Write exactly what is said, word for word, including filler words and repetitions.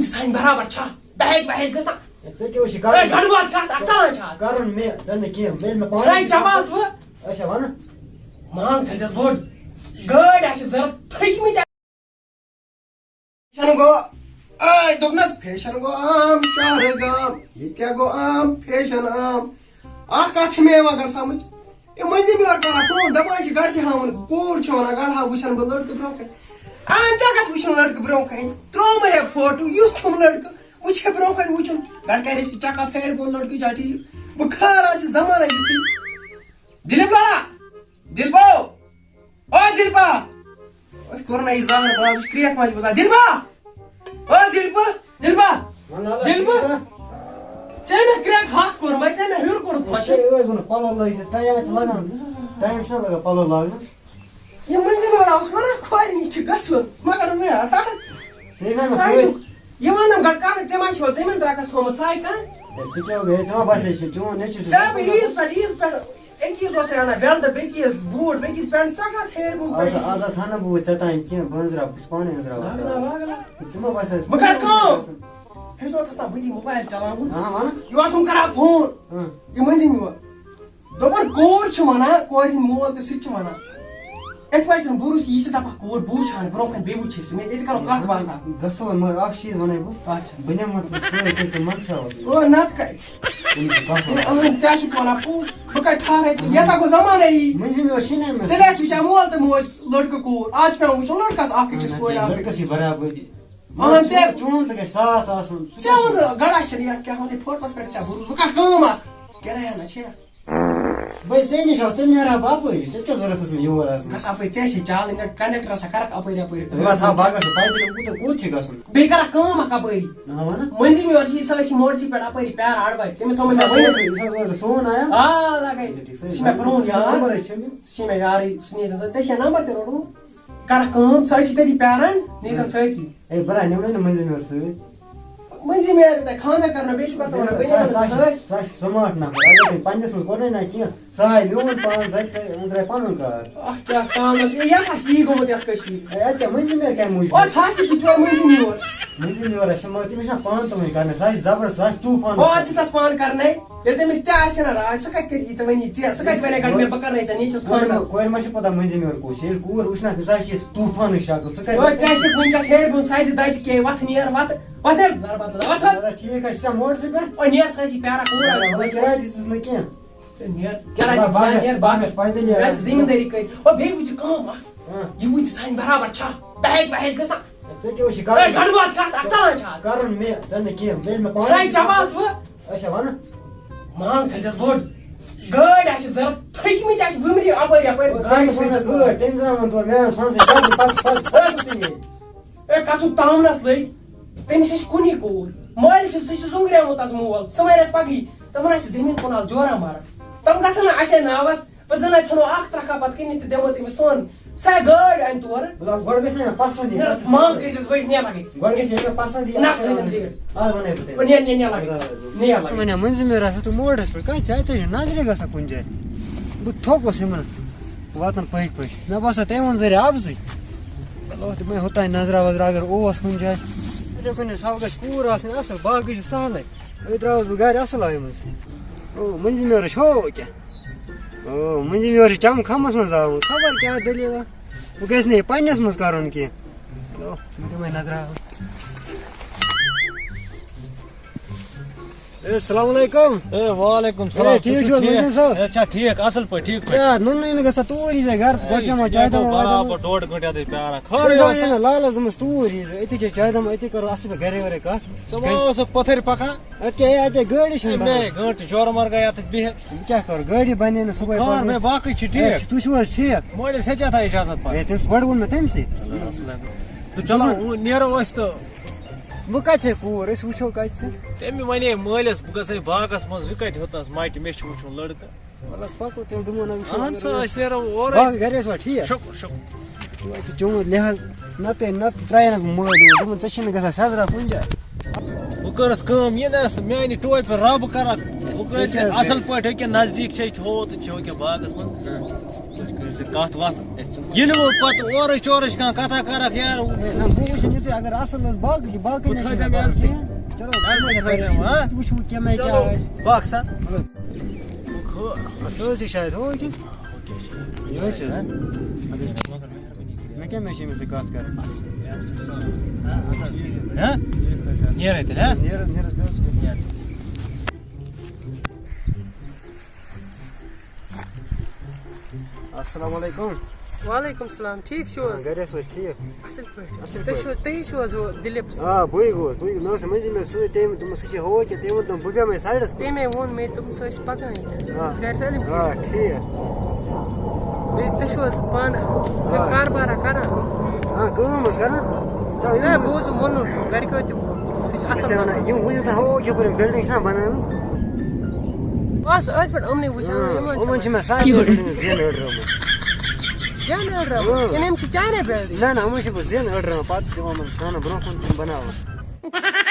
سانہِ برابر چھا؟ دہیج وہیج گٔژھ نا۔ ہے، ژےٚ کیٛاہ اوس یہِ اے، کرُن؟ گنڈٕ بوز کتھ، اکھ ژلان چھا آز؟ کرُن مےٚ، ژےٚ نہٕ کینٛہہ، ییٚلہِ مےٚ پانہٕ ترٛاے چپاس وٕ۔ اچھا، وَنہٕ۔ مانگ تھٲیزٮ۪س بوٚڑ۔ گٲڑۍ آسہِ ضروٗرت، تھٔکۍ مٕتۍ۔ فیشن گوٚو، اے، دوٚپنس، فیشن گوٚو عام شہرٕ گام۔ ییٚتہِ کیٛاہ گوٚو عام؟ فیشن عام۔ اکھ کتھ چھِ مےٚ یِوان گۄڈٕ سمجھ۔ یہِ مٔنٛزِم یورٕ کران فون، دپان چھِ گرِ چھِ ہاوُن، کوٗر چھِ ونان، گرٕ ہاو وٕچھن بہٕ لڑکہٕ برونٛہہ کنہِ۔ اہن، ژےٚ کتھ وٕچھُن لڑکہٕ برونٛہہ کنہِ؟ ترٛوومَے ہے فوٹو، یُتھ چھُم لڑکہٕ، وٕچھے برونٛہہ کنہِ وٕچھُن۔ گرٕ کرے سُہ چکا پھیرِ بوٚن لڑکہٕ جٹی۔ بہٕ خٲر، آز چھِ زمانَے یُتھُے۔ دِلیٖپ لا، دِلبو، او دِلبا۔ أسۍ کوٚر نہ یہِ زہر باب، یہِ چھِ کرٛیکھ ماجہِ بوزان۔ دِلبا! او دِلبہٕ! دِلبا! وَن لالا، دِلبہٕ! ٹھیٖک چھا؟ ژےٚ مےٚ کرٛیکھ ہَتھ کوٚرمَے، ژےٚ مےٚ ہیوٚر کوٚرُتھ خۄش۔ ژےٚ ٲسۍ وَنان پَلو لٲگۍ زِ، ٹایم چھِ لَگان، ٹایم چھُنہ لَگان پَلو لاگنَس؟ یہِ مٔنٛزِم یور اوس وَنان کھورِ نِش چھِ گژھُن، مگر مےٚ ژےٚ یہِ نہ مےٚ سُہ سۭتۍ۔ یہِ وَنَم گۄڈٕ کَتھ، ژےٚ ما چھِ یورٕ زٔمیٖن ترٛکَس تھوٚمُت ساے کانٛہہ؟ ہے، ژٕ کیٛاہ گٔیے؟ ژےٚ ما باسے چھُ چون نیٚچوٗ چھُ ژےٚ بہٕ عیٖذ پٮ۪ٹھ، عیٖذ پٮ۪ٹھ أکِس اوس ہے اَنان وٮ۪لڈٕ، بیٚکِس بوٗٹھ، بیٚکِس پٮ۪نٛٹ، ژےٚ کَتھ ہیرِ بۄن اَز، پَیہِ؟ اَز ہا تھاو نہٕ بہٕ وۄنۍ ژےٚ تام کینٛہہ، بہٕ أنٛزراو، بہٕ چھُس پانَے أنٛزراوان گاگلا، کران۔ گاگلا۔ ژٕ ما باسیٚس؟ بہٕ کَرٕ کٲم۔ ہیٚچھ ووتَس تام بہٕ دِمہٕ موبایِل چلاوُن۔ ہاں، وَن۔ یہِ اوسُم کَران فون۔ ہاں۔ یہِ مٔنٛزِم یور۔ دوٚپُن، کوٗر چھِ وَنان، کورِ ہِنٛدۍ مول تہِ سُہ تہِ چھِ وَنان۔ یِتھ پٲٹھۍ چھُنہٕ بروسہٕ کہِ یہِ چھِ دَپان، کوٗر، بہٕ وٕچھِ ہا نہٕ برونٛہہ کَنہِ، بیٚیہِ وٕچھِ ہے سُہ مےٚ، ییٚتہِ کَرو کَتھ باتھ اَکھ۔ گژھو وۄنۍ، مگر اَکھ چیٖز وَنَے بہٕ۔ اچھا۔ بہٕ نِمہٕ نہٕ ژٕ سۭتۍ، تیٚلہِ ژٕ منٛدچھاوَکھ یہِ۔ او، نَتہٕ کَتہِ؟ تٔمِس چھُ بَفر۔ ہے، اَہَن، ژےٚ چھُکھ وَنان پوٚز۔ بہٕ کَتہِ ٹھہرَے تہٕ یَتھ ہا گوٚو زَمانَے یی۔ مٔنٛزِم یور چھِنہٕ أمِس۔ تیٚلہِ آسہِ وٕچھان مول تہٕ موج لٔڑکہٕ کوٗر۔ آز چھِ پٮ۪وان وٕچھُن لٔڑکَس اَکھ أکِس اَہَن، کورِ ژےٚ اَکھ لٔڑکَس أکِس۔ یہِ برابٔدی۔ اَہَن، مگر ژےٚ چون، چون تہٕ گژھِ ساتھ آسُن۔ ژٕ ژےٚ کیٛاہ وَن ژٕ، گَرا چھِنہٕ یَتھ کیٛاہ وَنٕے، فوٹوَس پٮ۪ٹھ چھا بروسہٕ؟ بہٕ کَرٕ کٲم اَکھ۔ کِرایہِ ہنا چھےٚ؟ بٔے ژےٚ نِش آس، تیٚلہِ نیرٕ ہا بہٕ اَپٲری۔ تیٚلہِ کیٛاہ ضوٚرَتھ ٲس مےٚ یور اَژنٕچ؟ گژھ اَپٲرۍ، ژےٚ چھے چالٕنۍ، کَنڈَکٹَرَس ہا کَرَکھ اَپٲرۍ یَپٲرۍ۔ ہے، وَتھ ہا، بہٕ ہا گژھٕ پَیدٔلۍ، کوٗتاہ، کوٚت چھِ گژھُن؟ بیٚیہِ کَرَکھ کٲم اَکھ اَپٲری۔ آ، وَن۔ مٔنٛزِم یورٕ چھِ یہِ، سۄ ٲس یہِ موٹر سایکل پٮ۪ٹھ اَپٲری پیاران اَڑٕ وَتہِ۔ تٔمِس تھوٚومَے مےٚ ؤنِتھ۔ یُس حظ اورٕ سون آیا؟ آ، لَگَے۔ اچھا، ٹھیٖک، سُہ سُہ چھُ مےٚ پرٛون سُہ یار۔ نمبر حظ چھےٚ مےٚ۔ سُہ چھُ مےٚ یارٕے، سُہ نِیَس نظر۔ ژےٚ چھےٚ نمبر تہِ روٚٹمُت؟ کَرَکھ کٲم، سۄ ٲسی تٔتی پیاران، نِیٖزٮ۪ن سۭتی۔ ہے، برا، نِمہٕ نہٕ مٔنٛزِم یور سۭتۍ۔ مٔنٛزِم یارِ تۄہہِ خانہ کرنو، بیٚیہِ چھُو گژھان وَنان، بیٚیہِ سۄ، نِمَن سۄ، سۭتۍ۔ سۄ چھِ سمارٹ نفر۔ اگر تٔمۍ پنٛنِس منٛز کوٚرنَے نہ کینٛہہ، سۄ آیہِ میون پان، سۄ تہِ، سۄ أنٛزرایہِ پَنُن کار۔ اَکھ کیٛاہ تانَس، یہِ یَتھ آسہِ یی گوٚمُت یَتھ کٔشیٖرِ۔ ہے، اَتہِ کیٛاہ مٔنٛزِم یارِ کَمہِ موٗجوٗب؟ او، سُہ ہا چھِ بِچور مٔنٛزِم یور۔ مٔنٛزِم یور، اَسہِ چھِ مگر تٔمِس چھِنہ پانہٕ تُلٕنۍ کرنَے، سۄ آسہِ زبر، سۄ آسہِ طوٗفان۔ او، اَتھ چھِ تَس پانہٕ کرنَے۔ ییٚلہِ تٔمِس تہِ آسہِ نہ راے، سُہ کَتہِ کَرِ ییٖژاہ وَنہِ یہِ ژےٚ؟ سُہ کَتہِ وَنہِ گۄڈٕ مےٚ، بہٕ کَرنَے ژےٚ نیٚچوِس کورِ خانٛدر؟ ما، کورِ ما چھِ پَتہ مٔنٛزِم یور کُس چھِ؟ ییٚلہِ کوٗر وٕچھِ نہ، تٔمِس آسہِ یہِ طوٗفانٕچ شکل، سُہ کَتہِ او، ژےٚ چھِ وٕنکٮ۪س ہیرِ بُن سَزِ دَجہِ کے، وَتھ نیر، وَتھ، وَتھ نیر، زَربَت، وَتھ۔ اَدٕ ٹھیٖک حظ چھِ، ژےٚ موٹر سایکل پٮ۪ٹھ؟ او، نیر سٲرسٕے پیاران کوٗر آسہِ۔ وۄنۍ ژےٚ راے دِژٕس نہٕ کینٛہہ۔ ہے، نیر، کیٛاہ نیر، باغس، نیر، باغس۔ باغس پایدٔلۍ یہِ آسہِ نیران۔ زٔمیٖندٲری کٔرۍ۔ او، بیٚیہِ وٕچھِ کٲم اَکھ۔ ہاں۔ یہِ وٕچھِ سانہِ برابر چھا؟ دَہیج وَہیج گٔژھ نہ۔ ژےٚ کیٛاہ اوس یہِ ہے، کرُن؟ گنڈٕ بوز کَتھ، اَتھ ژَلان چھِ آز۔ کرُن مےٚ، ژےٚ نہٕ کینٛہہ، ییٚلہِ مےٚ پانَے ترٛاے چھُ چپاس وٕ۔ اچھا، وَنہٕ۔ مانگ تھٲیزٮ۪س بوٚڑ۔ گٲڑۍ آسہِ ضوٚرَتھ، تھٔکۍ مٕتۍ آسہِ وٕمرِ اَپٲرۍ یَپٲرۍ۔ او، گاڑِ تٔمِس وَن حظ سۭتۍ گٲڑۍ، تٔمِس وَن تورٕ، مےٚ وَن سُہ حظ چھِ پَتہٕ، پَتہٕ، پَتہٕ، پَتہٕ سُہ یہِ۔ اے، کَتھُک تاونَس لٔگۍ۔ تٔمِس چھِ کُنی کوٗر۔ مٲلِس چھِ، سُہ چھُ زُنٛگریومُت آز مول۔ سُہ مَرٮ۪س پَگہٕے۔ تِمَن آسہِ زٔمیٖن کُن آز جورا مَران۔ تِم گژھن نہٕ اَسے ناوَس۔ بہٕ زَن اَتہِ ژھٕنو اَکھ ترٛکھا پَتہٕ کٕنِتھ تہٕ دِمو تٔمِس سۄن۔ سۄ گٲڑۍ اَنہِ تورٕ۔ مطلب، گۄڈٕ گژھِ نہ مےٚ پَسنٛد یِنۍ، نہ، پَتہٕ چھُ مانگ سُہ کٔرۍ زٮ۪س بٔڑِس نیرنَے۔ گۄڈٕ گژھِ ییٚلہِ مےٚ پَسنٛد یِیہِ، نَس اَتھ تھٲیزٮ۪م وَنہٕ ژیٖرۍ۔ اَتھ وَنَے بہٕ تٔمِس۔ وۄنۍ نیر، نیر، نیر لَگے۔ نیر لَگے۔ وۄنۍ مےٚ مٔنٛزِم یورٕ آسان تہٕ موڈَس پٮ۪ٹھ، کَتہِ ژےٚ اَتہِ چھِ نظرِ گژھان کُنہِ جایہِ۔ بہٕ تھوٚکُس یِمَن واتَن پٔکۍ پٔکۍ۔ مےٚ باسان، تٔمۍ ووٚن زَرِ اَپزٕے۔ چلو، تِمَے ہوٚتانۍ نظرا وظرا اگر اوس کُنہِ جایہِ۔ یِتھَے کٔنۍ سۄ گژھِ کوٗر آسٕنۍ اَصٕل، باقٕے چھُ سہلٕے۔ أتۍ درٛاوُس بہٕ گَرِ اَصٕل آیہِ منٛز۔ او، مٔنٛزِم یورٕ چھِ ہو کیٛاہ۔ او، مٔنٛزِم یورٕ چھِ چَمہٕ خَمَس منٛز آمُت۔ خبر کیٛاہ دٔلیٖلہ۔ وۄنۍ گژھِ نہٕ یہِ پنٛنِس منٛز کَرُن کینٛہہ۔ چلو، بہٕ دِمَے نظرا۔ اے، السلام علیکم۔ اے، وعلیکم اے، السلام۔ ٹھیٖک تُہۍ چھِو چھِو حظ، ٹھیٖک؟ مٔنٛزِم صٲب؟ اے، چھا ٹھیٖک؟ اَصٕل پٲٹھۍ، ٹھیٖک پٲٹھۍ۔ کیٛاہ، نُنہٕ نُنہٕ گژھان توٗرۍ یی ژےٚ گَرٕ؟ اے، گۄڈٕ چٮ۪مہٕ ہا یہِ چاے گوٚو دَمہٕ ہا۔ برابر ڈۄڈ گٲنٛٹہٕ یَتھ پیاران۔ خٲرٕے تٔمۍ اوس وَنے مےٚ لالَس دوٚپمَس توٗرۍ یی زِ، أتی چھِ چاے دَمہٕ، أتی کَرو اَصٕل پٲٹھۍ گَرے وَرے کَتھ۔ ژٕ ما اوسُکھ پَتھٕرۍ پَکان؟ اَدٕ کیٛاہ، ہے، اَتہِ گٲڑۍ چھِنہٕ اے، مے بَنان۔ گٲنٛٹہٕ جورٕ مَرگا یَتھ بِہِتھ۔ بہٕ کیٛاہ کَرٕ، گٲڑی بَنے نہٕ صُبحٲے خٲر، پَتہٕ۔ مے باقٕے چھِ ٹھیٖک۔ اے، تُہۍ چھِو حظ ٹھیٖک؟ مٲلِس ہیٚژیٛا تھا اِجازت پَتہٕ؟ اے، تٔمِس گۄڈٕ ووٚن مےٚ تٔمۍ سٕے۔ اَصٕل، اَصٕل۔ تہٕ چلو، وۄنۍ نیرو أسۍ تہٕ۔ وۄنۍ کَتہِ چھےٚ کوٗر؟ أسۍ وٕچھو کَتہِ چھےٚ۔ تٔمۍ وَنے مٲلِس، بہٕ گژھٕ ہے باغَس منٛز، یہِ کَتہِ ہیوٚتنَس مَٹہِ، مےٚ چھُ وٕچھُن لٔڑکہٕ۔ وَلہٕ حظ، پَکو تیٚلہِ دِمو نظر، وٕچھو۔ اَہَن سا، أسۍ نیرو اورَے۔ باقٕے گَرِ ٲسوا ٹھیٖک؟ شُکُر، شُکُر۔ وۄنۍ چھُ چون لحاظ، نَتہٕ، نَتہٕ ترٛایَنَس بہٕ مٲلۍ یور۔ دوٚپُن، ژےٚ چھِنہٕ گژھان سٮ۪زرا کُنہِ جایہِ۔ بہٕ کٔرٕس کٲم، یہِ نہ ٲس میٛانہِ ٹوپہِ رَب کَرَکھ۔ بہٕ کٔرۍ ژےٚ ژےٚ کیٛاہ حظ اَصٕل گٔے؟ پٲٹھۍ، أکیٛاہ نزدیٖک چھے کھیوٚو تہٕ چھے أکیٛاہ باغَس منٛز۔ اَصٕل پٲٹھۍ کٔرۍ ژٕ کتھ وتھ، ییٚلہِ وۄنۍ پتہٕ اورٕچ یورٕچ کانٛہہ کتھا کرکھ یار۔ نہ، بہٕ وٕچھِ یہِ تہِ، اگر اصل ٲس باقٕے، باقٕے بہٕ نہ چھُنہٕ تھٲوزٮ۪م پرواے عزتٕے۔ کِہیٖنۍ۔ چلو، یہِ عزتٕے تھٲوزٮ۪م، ہاں؟ وٕچھو کَمہِ آیہِ کیٛاہ چلو، آسہِ۔ باقٕے سا۔ مطلب، ہُہ، سُہ حظ چھِ شاید ہُہ کِنہٕ؟ یہِ حظ چھِ حظ۔ مےٚ کَمہِ آیہِ چھِ أمِس سۭتۍ کَتھ کَرٕنۍ؟ ہاں؟ نیر حظ، نیر حظ، بیٚہہ حظ۔ السلام علیکم۔ وعلیکم السلام، ٹھیٖک چھِو حظ؟ گرِ ٲسوٕ حظ ٹھیٖک؟ اَصٕل پٲٹھۍ۔ اَصٕل تُہۍ چھِو پٲٹھۍ۔ حظ، تُہی چھِو حظ ہُہ دِلیٖپ صٲب؟ آ، بٕے گوٚوُس، بٕے گوٚوُس۔ مےٚ اوس مٔنٛزِم مےٚ سۭتۍ تٔمۍ دوٚپمَس، "سُہ چھِ ہُہ کہِ"، تٔمۍ ووٚن، دوٚپُن، "بہٕ بیٚہمَے سایڈَس کُن۔" تٔمۍ ووٚن مےٚ، دوٚپُن، "سُہ ٲسۍ پَکان ییٚتہِ۔" آ۔ سُہ اوس گرِ سٲلِم آ، ٹھیٖک؟ ٹھیٖک۔ بیٚیہِ تُہۍ چھِو حظ پانہٕ آ۔ کاربارا کران؟ آ، کٲم حظ کران۔ تَوے ہے، یِم بہٕ اوسُس ووٚنُس، گرِکیو تہِ ووٚن، سُہ چھِ بہٕ اَصٕل چھُسے وَنان، نفر۔ یِم وٕنیُک تام ہاو کہِ یَپٲرۍ یِم building چھِنہ بَنٲومٕژ؟ بَس أتھۍ پٮ۪ٹھ یِمنٕے وٕچھان، آ، یِمَن چھِ یِمَن چھِ مےٚ سارنٕے یورٕ۔ Building زیٚن أڑراومٕژ۔ زیٚن أڑراومٕژ؟ اۭں۔ کِنہٕ یِم چھِ چانَے building؟ نہ، نہ، یِمَن چھِ بہٕ زیٚن أڑراوان، پَتہٕ دِوان یِمَن کھٮ۪نہٕ برٛونٛہہ کُن تِم بَناوان۔